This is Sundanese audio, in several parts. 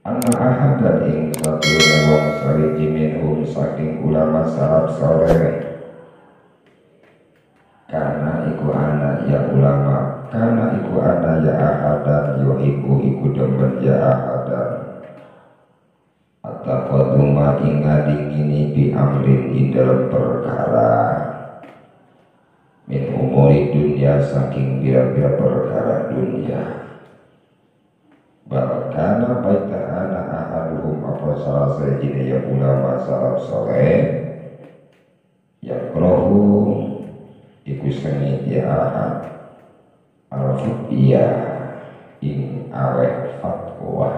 Anna ahadan ing satune wong sawiji minhum saking ulama salaf saleh karena iku ana ya ulama karena iku ana ya ahadan yo iku iku demen ya ahadan ataqaduma ing ngadingini bi amrin ing dalam perkara min umuri dunya saking pira-pira perkara dunia. Barkana baita ana ahaduhum apa salah sejine ya ulama salaf soleh yakrohu iku sengit ya ahad al-futiyah ing aweh fatwa.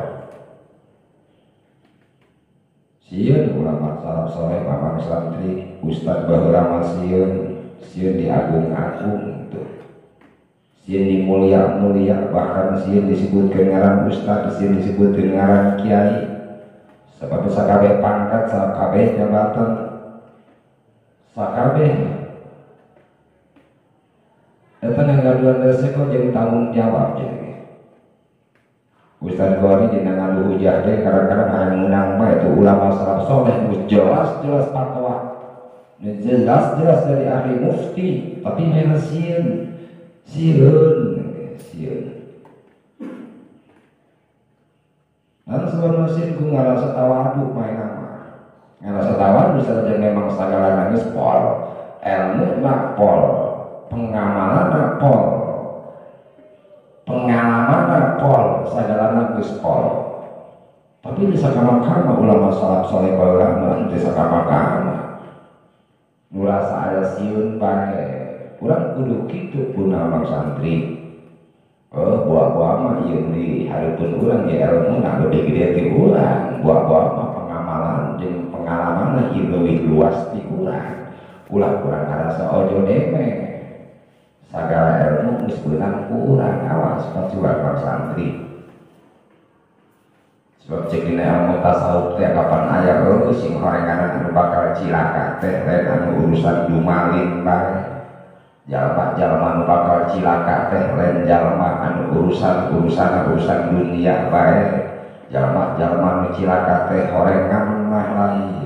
Sieun ulama salaf soleh mamang santri ustad baheula mah sieun sieun diagung-agung tuh sieun dimulia-mulia bahkan sieun disebutkeun ngaran ustad sieun disebutkeun ngaran kiai sebab sakabeh pangkat sakabeh jabatan sakabeh eta ngagaduhan resiko jeung tanggung jawab jadi Ustaz Gori dina ngaduh hujah teh kadang-kadang hayang meunang mah itu ulama salaf soleh jelas-jelas fatwa jelas-jelas dari ahli mufti tapi main sieun sieun sieun dan sebab sieun ku ngarasa tawadu main mah ngarasa tawadu saja memang sagala nangis pol ilmu mah pol pengamalan pol pengalaman pol sagala geus pol tapi di sakama-kama ulama salaf saleh baheula mah teu sakama-kama nu rasa aya sieun bae urang kudu kitu pun mang santri oh buah-buah mah ieu di hareupeun urang ya elmuna leuwih gede ti urang buah-buah mah pengamalan jeung pengalaman ieu leuwih luas ti urang ulah urang ngarasa ojo deme sagala ilmu geus beunang ku urang awas pacuan bang santri sebab cek dina ilmu tasawuf teh kapan aya heuh sing horenganan anu bakal cilaka teh lain anu urusan dumalin bae jalma-jalma anu bakal cilaka teh lain jalma anu urusan-urusan dunia bae jalma-jalma anu cilaka teh horengan mah lain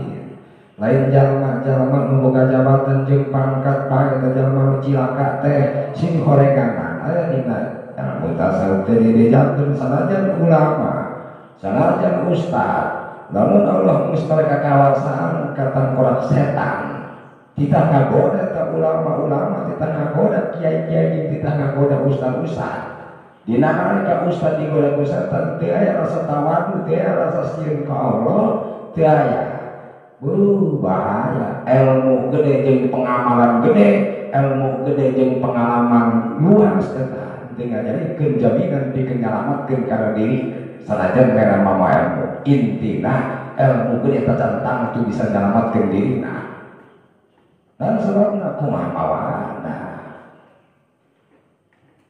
lain jalma-jalma nu boga jabatan jeung pangkat bae eta jalma nu cilaka teh sing horenganan aya dina ilmu tasawuf teh dibejakeun sanajan ulama sanajan ustad lamun Allah geus mereka kawasaan ka tangkorak setan titah ngagoda ta ulama-ulama titah ngagoda kiai-kiai jeung titah ngagoda ustad-ustad dina nalika ustad digoda ku setan teu aya rasa tawadu teu aya rasa sieun ka Allah teu aya. Bahaya ilmu gede jeung pengamalan gede ilmu gede jeung pengalaman luas eta teu ngajadikeun jaminan pikeun nyalametkeun kana diri sanajan kana mama ilmu intina ilmu gede eta tentang tu bisa nyalametkeun dirina dan sebabna kumaha mawana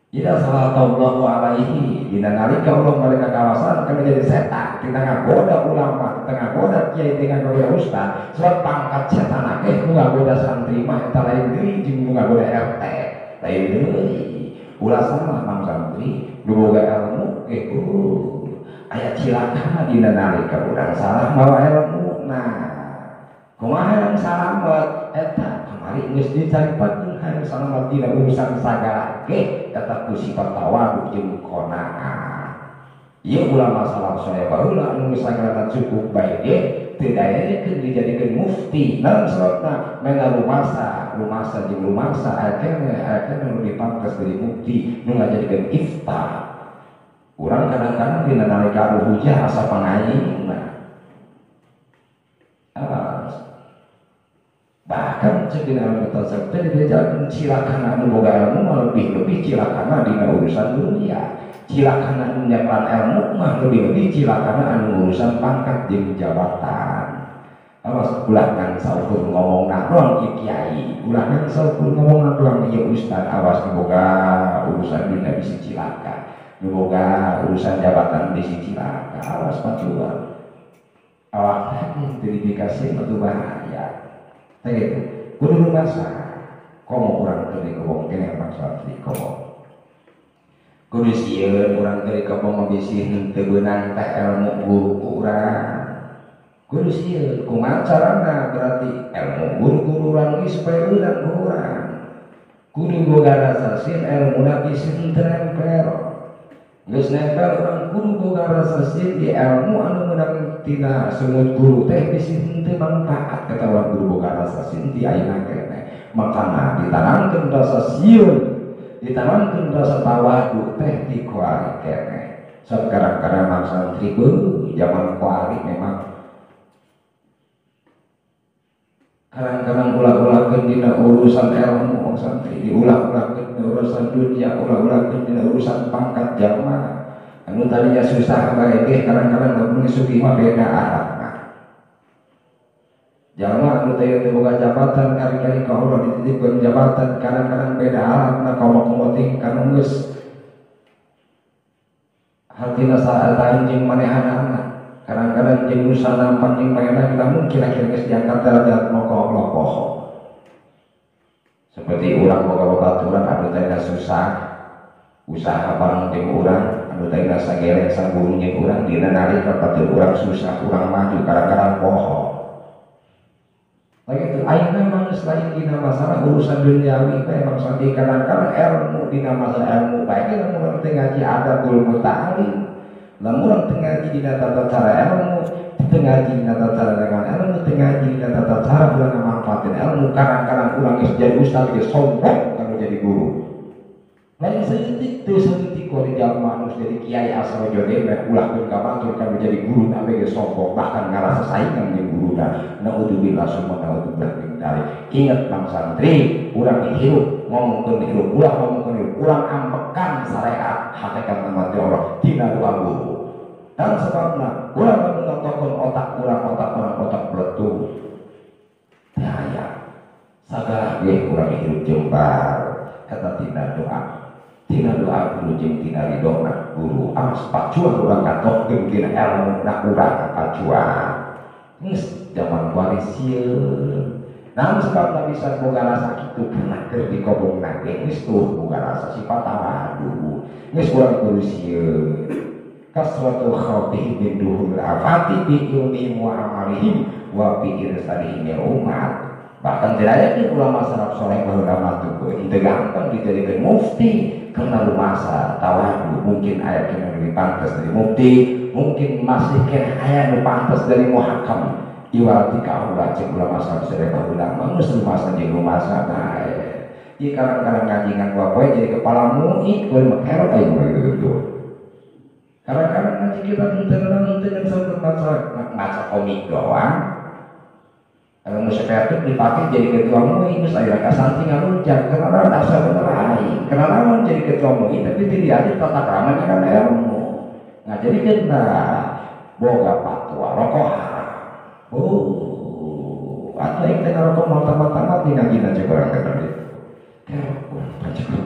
Ida sallallahu alaihi dina nalika Allah mereka kawasan kena jadi setan tina ngagoda ulama tina ngagoda kiai tina ngagoda ustad sebab pangkat setan akeh nu ngagoda santri mah eta lain deui jeung nu ngagoda RT lain deui ulah salah mang santri nu boga ilmu ge aya cilaka dina nalika urang salah mawa ilmu nah kumaha yang salamet eta kamari geus dicaritakeun hayang salamet dina urusan sagala ge eta ku sifat tawadu jeung qanaah ieu ulama salaf saleh baheula anu geus sagalana cukup bae ge teu daekeun dijadikeun mufti naon sababna mena rumasa rumasa jeung rumasa aya keneh nu dipangkas jadi mufti nu ngajadikeun ifta urang kadang-kadang dina nalika anu hujah asa pangaingna bahkan cek dina ilmu tasawuf teh dibejakeun cilakana anu boga ilmu mah lebih-lebih cilakana dina urusan dunia cilakana anu nyepelan ilmu mah lebih-lebih cilakana anu urusan pangkat jeung jabatan awas ulah ngan saukur ngomongna doang ieu kiai ulah ngan saukur ngomongna doang ieu ustad awas nu boga urusan dunia bisi cilaka nu boga urusan jabatan bisi cilaka awas pacuan awak teu dikasih mah bahaya teh gitu kudu rumasa komo urang teu ngomong keneh maksud komo Kudu sieun urang teh kobong bisi henteu beunang teh ilmu guru urang. Kudu sieun kumaha carana berarti ilmu guru-guru urang geus supaya beunang ku urang. Kudu boga rasa sieun ilmuna bisi henteu nempel. Geus nempel urang kudu boga rasa sieun di ilmu anu meunang tina sungut guru teh bisi henteu manfaat kata urang kudu boga rasa sieun di ayeuna keneh. Makana ditanamkeun rasa sieun, ditanamkeun rasa tawadu teh di kuari keneh. Sok kadang-kadang mang santri beuh zaman kuari memang kadang-kadang ulah-ulahkeun dina urusan ilmu mang santri, diulah-ulahkeun dina urusan dunia, ulah-ulahkeun dina urusan pangkat jalma. Anu tadinya susah bae ge kadang-kadang lamun sugih mah beda akhlakna. Jalma anu teh teu boga jabatan kali-kali ka Allah dititipkeun jabatan kadang-kadang beda akhlakna komo-komo tingkah geus hartina saat jeung manehanana. Kadang-kadang jeung nu sanampan jeung pangeran lamun kira-kira geus diangkat derajat moko Allah poho. Seperti urang boga babaturan anu teh susah usaha bareng jeung urang anu teh sageleng sagurung jeung urang dina nalika batur urang susah urang maju kadang-kadang poho. Lagi itu ayeuna mah geus lain dina masalah urusan duniawi teh emang santri kadang-kadang ilmu dina masalah ilmu bae lamun urang teh ngaji adabul muta'alim, lamun urang teh ngaji dina tata cara ilmu, teu ngaji dina tata cara dengan ilmu, teu ngaji dina tata cara urang ngamanfaatin ilmu, kadang-kadang urang geus jadi ustaz geus sombong kana jadi guru. Lain saeutik teu saeutik kuari jalma anu jadi kiai asal jode meh ulahkeun ka batur kana jadi guru na ge sombong bahkan ngarasa saingan jeung guruna. Naudzubillah summa naudzubillah min dzalik. Ingat bang santri, urang hirup ngomongkeun hirup, ulah ngomongkeun hirup, urang ampekan syariat hakikat nama Allah tina doa guru. Dan sebabna urang lamun nontonkeun otak urang, otak urang otak beletung. Teu aya. Sagala ge urang hirup jembar eta tina doa. Tina doa guru jeung tina ridona guru awas pacuan urang katohkeun tina ilmu na urang pacuan geus zaman kuari sieun. Naon sebabna bisa boga rasa kitu karena keur dikobongna ge geus tuh boga rasa sifat tawadu geus urang kudu sieun. Kasratu khawfihim min duhul afati bi ilmihim wa amalihim wa bi irsalihim umat. Bahkan tidak yakin ulama salaf soleh ulama tuh itu gampang dijadikan mufti karena rumasa tawadu mungkin ayat yang lebih pantas dari mufti, mungkin masih kena ayat lebih pantas dari muhakam. Iwati kaulah cek ulama salaf soleh ulama geus rumasa jeung rumasa bae. Ieu kadang-kadang ngaji ngan poe jadi kepala MUI kuwi mah kerot aing mah gitu. Kadang-kadang ngaji kita henteu henteu sampe maca komik doang. Kalau musyawarah dipakai jadi ketua MUI, terus akhirnya kasantri ngalunjak, karena asa bener aing, karena lawan jadi ketua MUI, tapi tidak ada tata kramanya kan ilmu, nggak jadi kena boga fatwa rokok haram, oh, atau yang tengah rokok mau tamat-tamat di ngaji aja kurang kena gitu,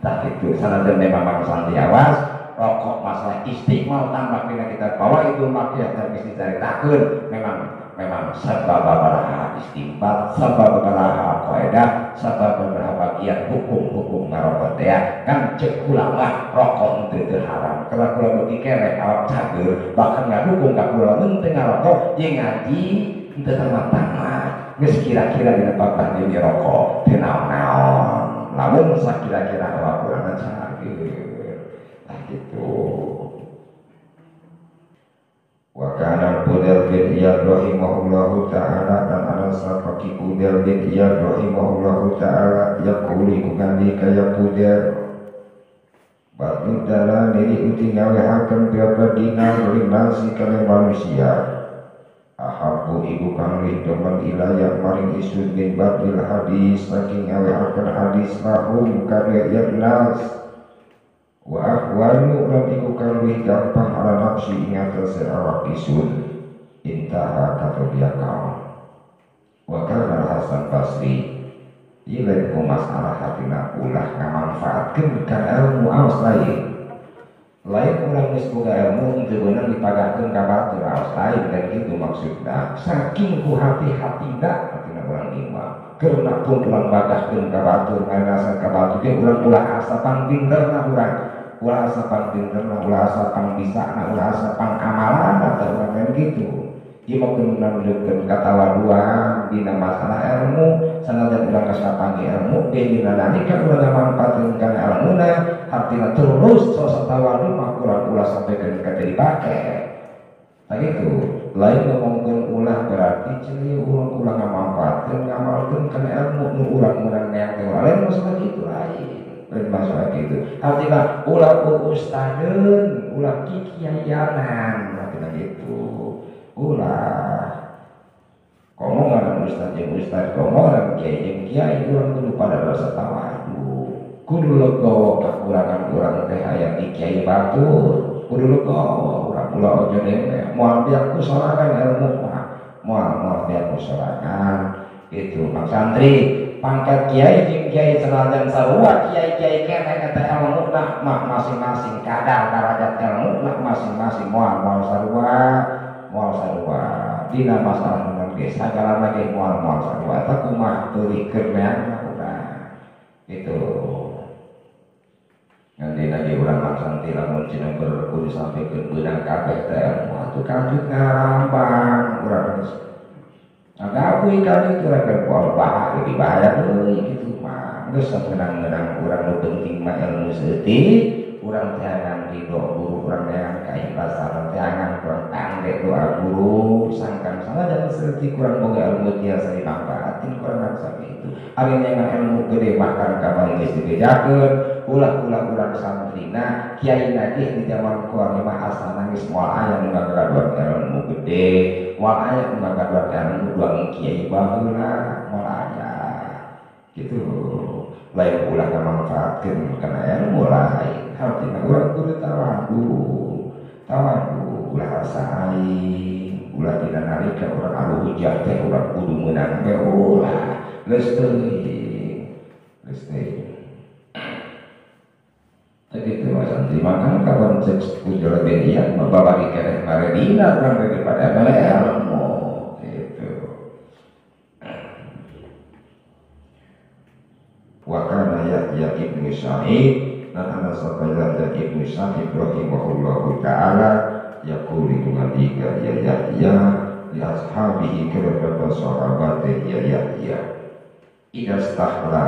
tak itu sanajan memang bang santri awas. Rokok masalah istiqmal tambah bila kita bawa itu makiat dan mesti caritakeun memang sabab beberapa istimbat, sabab beberapa kaidah, sabab beberapa bagian hukum-hukum ngarokok teh kan cek kula mah rokok henteu teu haram. Karena kula beuki kerek awak cager bahkan ngadukung ka kula mun teu ngarokok ye ngaji henteu tamat-tamat geus kira-kira dina babah deui rokok teu naon-naon. Lamun sakira-kira awak urang cager gitu. Wa kana Fudail bin Iyad rahimahullahu ta'ala dan ana sapaki Fudail bin Iyad rahimahullahu ta'ala yaqulu ku ngandika ya Fudail batu dana niri uti ngawehakeun pira-pira dinar linasi kana manusia ahabbu iku kang lih demen ilaya maring isun bin batil hadis saking ngawehakeun hadis lahum kana ya nas wa ahwanu lam iku kang luwih gampang ala nafsi ing atase awak isun intaha katodia kaum wa kana Hasan Basri ieu lain ku masalah hatina ulah ngamanfaatkeun ka ilmu aos lain lain urang geus boga ilmu teu beunang dipagahkeun ka batur aos lain dan kitu maksudna saking ku hati-hatina hatina urang ieu karena pun urang bagahkeun ka batur ngarasa ka batur ge urang ulah asa pangpinterna urang ulah asa pang pinterna, ulah asa pang bisana, ulah asa pang amalan atau urang gitu. Ieu mah kudu nunjukkeun katawaduan dina masalah ilmu, sanajan urang geus kapanggih ilmu ge dina nalika urang ngamanfaatkeun kana ilmuna, hartina terus sok tawadu mah kurang ulah sampaikeun ka teu dipake. Tah kitu, lain ngomongkeun ulah berarti cenah ieu urang ulah ngamanfaatkeun ngamalkeun kana ilmu nu urang meunang neang teh lain masalah kitu lain. Lain masalah kitu. Hartina ulah ustadeun, ulah kikiaianan, hartina kitu. Ulah komo ngaran ustad jeung ustad, komo ngaran kiai jeung kiai, urang kudu pada rasa tawadu, kudu legowo kakurangan urang teh aya di kiai batur, kudu legowo urang ulah ojo deme, moal biak ku sorangan ilmu mah, moal biak ku sorangan gitu. Mang santri pangkat kiai jeung kiai sanajan sarua kiai-kiai keneh eta ilmu nah mah masing-masing kadar darajat ilmu nah masing-masing moal sarua. Moal sarua dina masalah naon ge sagalana ge moal sarua eta kumaha teuih keur neang urang gitu. Ngan dina ge urang santri lamun cenah kudu sampikeun beunang kabeh teh ilmu atuh kanjut ngarambang urang geus ngagabuy ka ditu urang keur moal bahaya lebih bahaya deui kitu mah. Geus sameunang-meunang urang nu penting mah ilmu saeutik, urang teangan ridho guru, urang neangan keikhlasan, teangan kurang tangge doa guru, sangkan sanajan saeutik kurang boga ilmu tiasa dimanfaatin kurang bangsa itu. Ari neangan ilmu gede bahkan kamari geus dibejakeun, ulah-ulah urang santrina, kiai ge di zaman kuari mah asana geus moal aya nu ngagaduhan ilmu gede, moal aya nu ngagaduhan ilmu duang kiai baheula, moal aya. Gitu. Lain ulah ngamanfaatkeun kana ilmu lain. Hartina urang kudu tawadu, tawadu ulah asa aing, ulah dina nalika urang anu hujah teh urang kudu meunang teh ulah geus teuing, geus teuing. Tah kitu mah santri maka kapan cek kudu lebih ieu mah babari keneh maredina urang daripada mere ilmu gitu. Wa kana Yahya ibnu Sa'id dan ana sapa Yahya ibnu Sa'id rahimahullahu taala yaqulu ngendika ya Yahya li ashabihi kepada sahabate ya Yahya idza stahla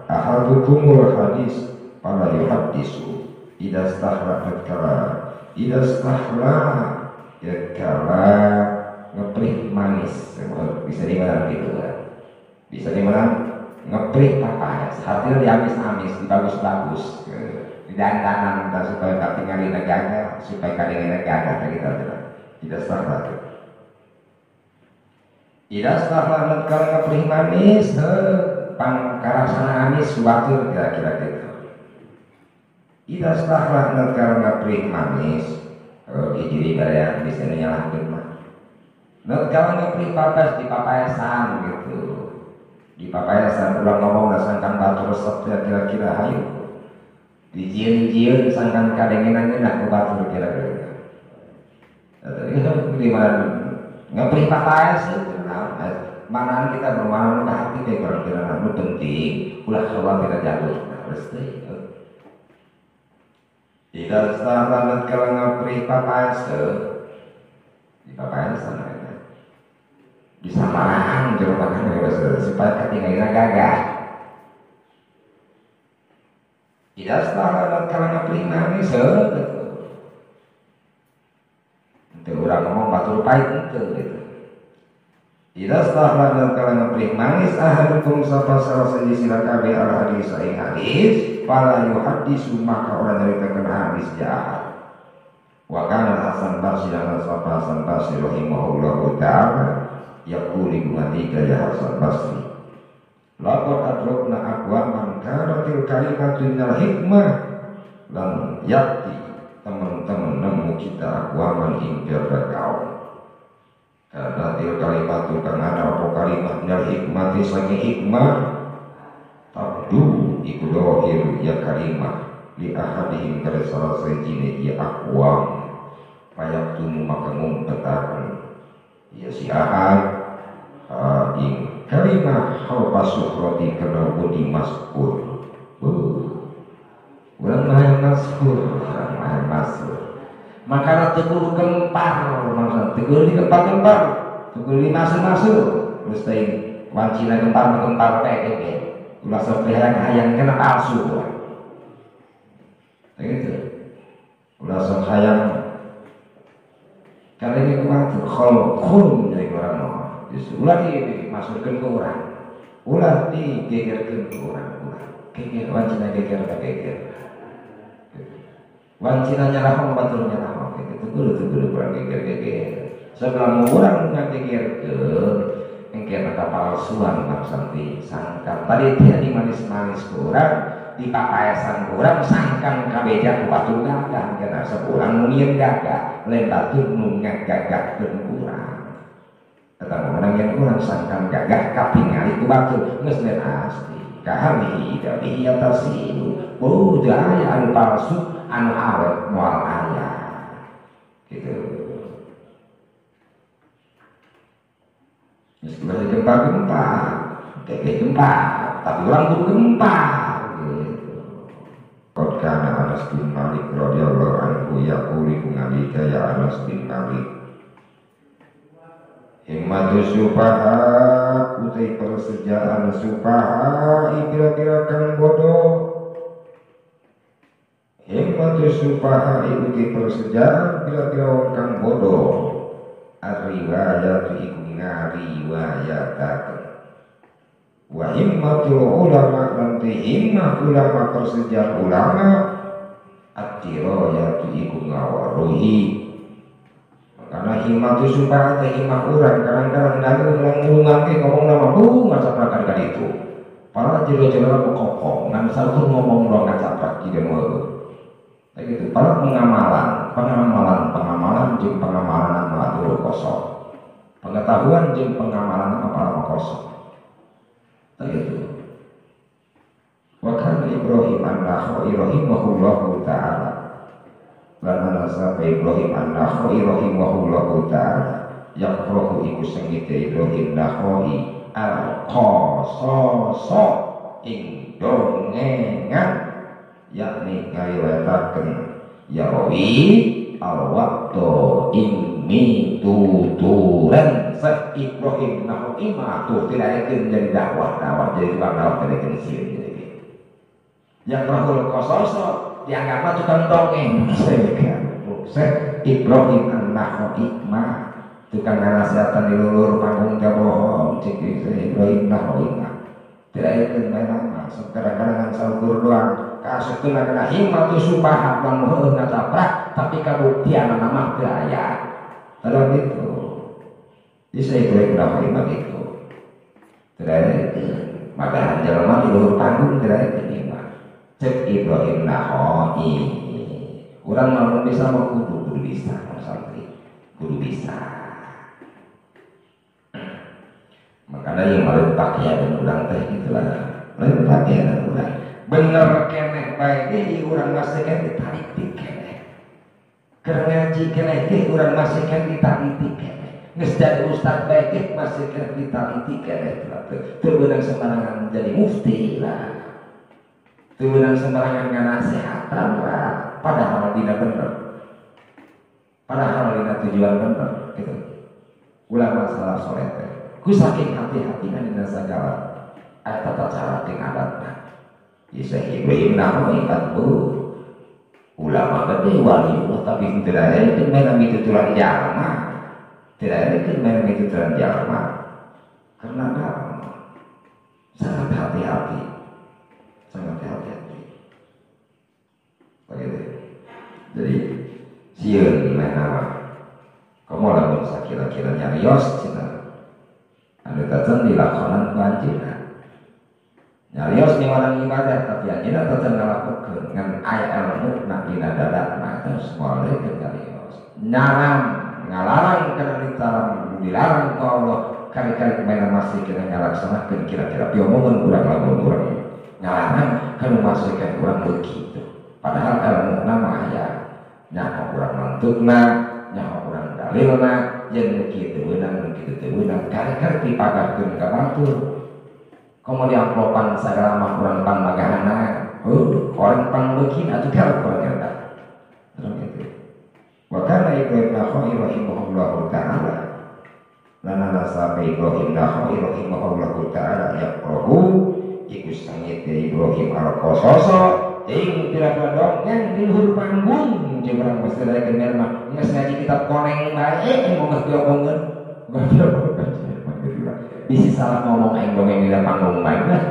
ahadukumul hadis fala yuhaddisu idza stahla tatkala idza stahla tatkala ngeprih manis bisa dimana gitu kan, bisa dimana ngeprih papaes, hasil diamis-amis, dibagus-bagus, didandanan supaya katingali negara, supaya katingali negara kita tidak sah lagi. Tidak sah lagi kalau ngeprih manis, pangkarasana amis suatu kira-kira gitu. Tidak sah lagi kalau ngeprih manis, jadi barang bisa nyalahkeun mah. Kalau ngeprih papaes di papaesan gitu. Di papayasan ulang ngomong sangkan batu resep ya kira-kira hayu dijieun-jieun sangkan kadengenan ngeunah ku batur kira-kira itu di mana ngeprih papaes itu manaan kita bermana nu hati teh kira-kira nu penting ulah coba kita jalur pasti tidak salah kalau ngeprih papaes di papayasan di samarang jerobakan supaya ketinggalan gagah. Tidak setelah kalau ngeprih manis, gitu. Nanti orang ngomong batur pahit itu, gitu. Tidak setelah kalau ngeprih manis, ahadukum sapa salah siji sira kabeh al hadis ing hadis, fala yuhaddisu maka orang nyaritakeun hadis jahat. Wa kana Hasan Basri dan sapa Hasan Basri rahimahullahu taala yaqulu ngendika ya Hasan Basri laqad adrakna aqwaman kanatil kalimatu minal hikmah lan yakti teman-teman nemu kita aqwaman ing pira kaum kanatil kalimatu kang ana apa kalimat minal hikmati saking hikmah tabdu iku dohir ya kalimah li ahadihim kada salah sejine ya aqwam payaktumu maka ngumpetaken ya si ahad ing kalimah halfa suhrati kana budi maskur Urang mah hayang masyhur, urang mah hayang masyhur. Makana teu kudu gempar, maksudna teu kudu digempar-gempar, teu kudu dimasuk-masuk. Geus teh wancina gempar mah gempar bae ge. Ulah sok hayang-hayang kana palsu urang. Gitu. Ulah sok hayang karena ini kumaha kholqun jadi urang mah. Justru ulah dimasukkeun ke urang. Ulah digegerkeun ke urang, ulah. Geger wancina geger ka geger. Wancina nyarahong batur nyarahong gitu. Kudu kurang geger-geger. Sebelum urang ngagegerkeun engke eta palsuan bangsa disangka. Tadi teh dimanis-manis ku urang, dipapaesan ku urang sangkan kabeja ku batur gagah engke asa urang nu nyieun gagah, lain batur nu ngagagahkeun urang. Eta urang yang urang sangkan gagah katingali ku batur geus lain asli. Kahami dari yatasilu. Oh, teu aya anu palsu, anu awet moal aya. Gitu. Geus bari gempa-gempa, kayak gempa, tapi urang kudu gempa gitu. Qad kana Anas bin Malik radhiyallahu anhu yaqulu ngandika ya Anas bin Malik himmatu sufaha utai persejaan sufaha kira-kira kang bodoh. Himmatu sufaha ikuti persejaan kira-kira wong kang bodoh. Ar-riwayatu iku ngariwayatakeun. Wa himmatul ulama lan himmah ulama persejaan ulama at-dirayatu iku ngawaruhi. Karena himmah itu supaya teh himmah urang kadang-kadang dari urang ngulungan ge ngomong nama ngacaprak ka ditu. Padahal jero-jero kokong ngan saukur ngomong doang ngacaprak kieu mah. Kayak gitu. Padahal pengamalan jeung pengamalan mah atuh kosong. Pengetahuan jeung pengamalan mah mah kosong. Kayak gitu. Wa kana Ibrahim an-Nakhai rahimahullahu ta'ala. Lan sapa Ibrahim an-Nakhai rahimahullahu ta'ala yaqrahu iku sengite Ibrahim Nakhai al-qasasa ing dongengan yakni ngariwayatakeun yarawi al-waqtu ing mituturan. Sa Ibrahim Nakhai mah tuh tidak yakin jadi dakwah jadi tukang dakwah tidak yakin sieun jadi yaqrahul qasasa dianggap tukang dongeng. Syekh Ibrahim An-Nakhai mah tukang ngasihatan di lulur panggung bohong cek Ibrahim Nakhai mah tidak yakin main nama kadang-kadang saukur doang kasutkeun kana himmatu supaha bang heueuh ngacaprak tapi kabuktian mah teu aya. Padahal gitu bisa Ibrahim Nakhai mah gitu tidak yakin madahan jelema di luhur panggung tidak yakin mah cek Ibrahim Nakhai. Urang mah bisa mah kudu bisa santri kudu bisa. Makanya yang paling pakaian dan urang teh gitulah lain pakaian dan urang bener keneh bae ge urang masih keneh ditalitik keneh keur ngaji keneh ge urang masih keneh ditalitik keneh geus jadi ustad bae ge masih keneh ditalitik keneh teu beunang sembarangan jadi mufti lah. Teu beunang sembarangan nganasehatan lah, padahal dina bener. Padahal dina tujuan bener gitu. Ulah masalah soleh teh. Ku saking hati-hatina dina sagala aya tata cara jeung adatna. Syekh Ibrahim Nakhai bu ulama gede wali Allah tapi tidak ada main mituturan jalma. Tidak ada main mituturan jalma. Karena sangat hati-hati. Sangat hati-hati. Begitu. Jadi sieun meh nama. Komo lamun sakira-kira nyarios cenah. Anu tacan dilakonan ku anjeunna. Nyarios miwarang ibadah tapi anjeunna tacan ngalakukeun ngan aya ilmu na dina dada terus moal deui nyarios. Nyaram ngalarang kana ditaram dilarang ku Allah kali-kali main masih kena ngalaksanakeun kira-kira piomongan urang lamun urang ngalarang kanu masihkan urang begitu. Padahal ilmu nama aya nyaho urang mantukna, nyaho urang dalilna, yen nu kieu weunang nu kitu teu weunang kali-kali dipagahkeun ka batur. Komo diamplopan sagala mah urang pangmagahana, Oh, orang pangbekin atuh kalau kurang eta. Terus itu. Wa kana Ibrahim Nakhai rahimahullahu ta'ala lana nasaba Ibrahim Nakhai rahimahullahu ta'ala yaqrahu iku sangit Ibrahim al-Qasoso ing pira-pira dongeng di luhur panggung jeung urang mesti daekeun mah geus ngaji kitab koneng bae mau geus diomongkeun bisi salah ngomong aing dongeng di panggung bae lah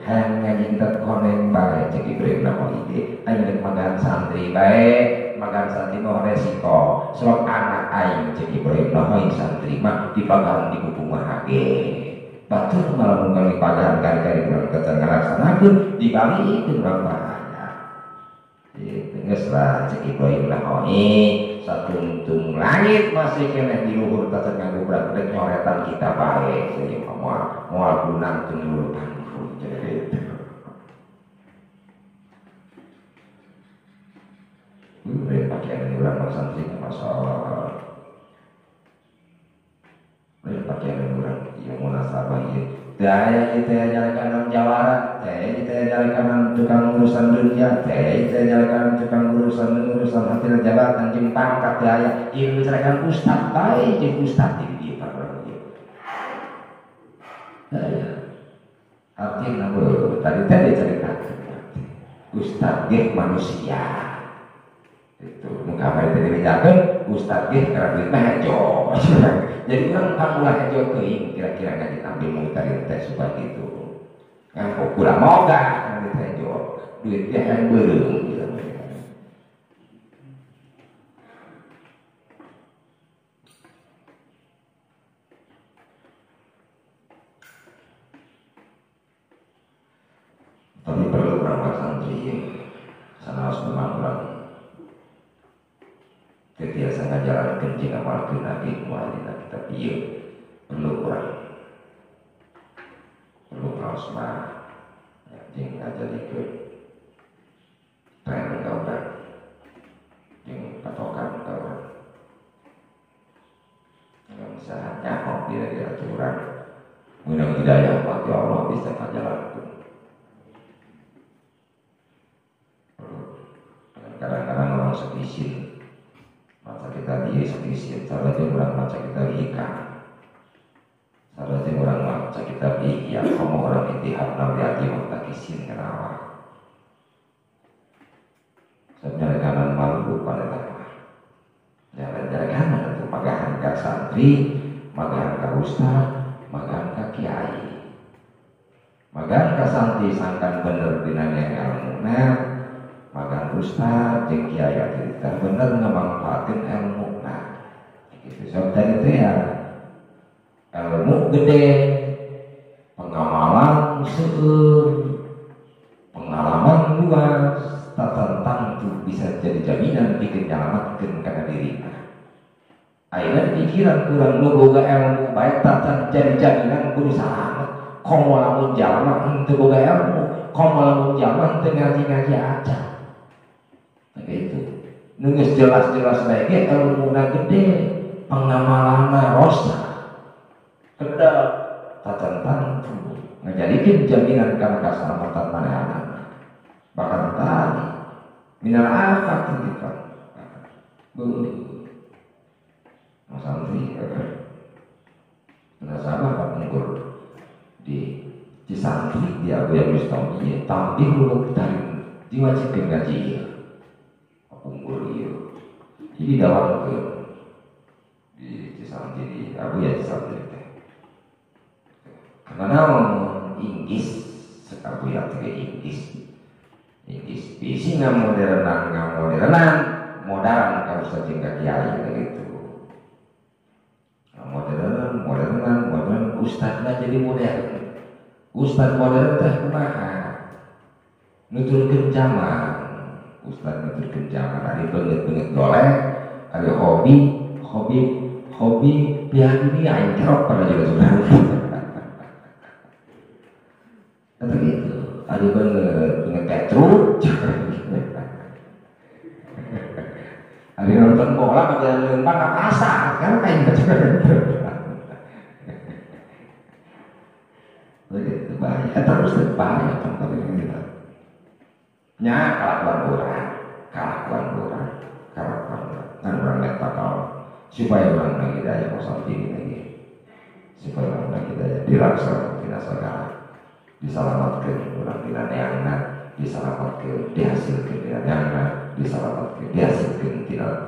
hayang ngaji kitab koneng bae cek Ibrahim Nakhai aing rek magan santri bae magan santri mah resiko sebab anak aing cek Ibrahim Nakhai santri mah dipagahan di kumaha ge batur malah mungkin dipagahan kari-kari urang teu ngalaksanakeun dibalikeun urang bahaya gitu geus lah cek Ibrahim Nakhai satuntung langit masih keneh di luhur teu ngagubrak rek nyoretan kita bae jadi moal moal gunang teu luhur panggung jadi gitu. Pakaian orang santri masalah pakaian orang yang munasabah ieu daya ieu teh nyalekanan jawara teh ieu teh nyalekanan tukang urusan dunia teh ieu teh nyalekanan tukang urusan hasil jabatan jeung pangkat daya ieu nyalekanan ustad bae jeung ustad di dieu urang ieu daya artina tadi teh diceritakeun ustad ge manusia itu muka bae teh dibejakeun ustad ge karena duit mah hejo. Jadi urang panggulah hejo teuing kira-kira ngaji tampil mutarin teh supaya gitu. Ngan kurang moga duit hejo, duit teh hayang beureum gitu. Tapi perlu urang santri sanaos memang urang biasa ngajalankeun jeung amalkeun nabi mualina kita ieu perlu urang perlu ngaos mah jeung ngajadikeun tren ka urang jeung patokan ka urang ngan saha nyaho dina diaturan meunang hidayah mah ti Allah bisa ngajalankeun. Kadang-kadang orang sok isin maca kita di sok isin salah jeung urang maca kita hikam salah jeung urang maca kita ihya komo urang intihab nabi mah tak isin kana awak sebenarnya kanan malu pada eta mah jalan-jalan atuh magahan ka santri magahan ka ustad magahan ka kiai magahan ka santri sangkan bener dina ilmuna magang ustad jeung kiai atuh bener ngamanfaatin ilmu nah gitu sebab tadi teh ya ilmu gede pengamalan seueur pengalaman luas tentang tuh bisa jadi jaminan bikin nyalamatkeun kana diri. Ayeuna pikiran kurang nu boga ilmu bae tatan jadi jaminan kudu salamet komo lamun jalma henteu boga ilmu komo lamun jalma henteu ngaji-ngaji aja. Begitu. Nu geus jelas-jelas bae ge ilmuna gede, pengamalanna rosa. Kedap tacan tangtu ngajadikeun jaminan kana kasalamatan manehna. Bahkan tadi minal afat gitu. Bu santri nasabah kapungkur di Cisantri di Abu Yaqub Bustami tampil uluk dari diwajibkeun ngaji ieu. Kapungkur ieu. Jadi dawangkeun di Cisantri di Abu Yaqub Cisantri teh. Karena naon Inggris sek Abu Yaqub teh Inggris. Inggris bisi ngamodernan modaran ka ustaz jeung ka kiai gitu. Modern modern ustadna jadi modern. Ustad modern teh kumaha? Nuturkeun zaman. Ustad nuturkeun zaman ari beungeut-beungeut golek, ari hobi hobi pihak dunia aing kerok pada juga sudah. Kata gitu. Ari beungeut petruk. Ari nonton bola bagian lempar ke pasar kan kayak gitu. Begitu bahaya terus bahaya kan kita. Nya kalakuan urang, kalakuan urang, kalakuan urang. Kan urang minta ka Allah supaya urang menang hidayah kosong diri lagi. Supaya urang menang hidayah dilaksanakan tina sagala. Disalamatkeun urang tina neangna, disalamatkeun dihasilkeun tina neangna, disalamatkeun dihasilkeun tina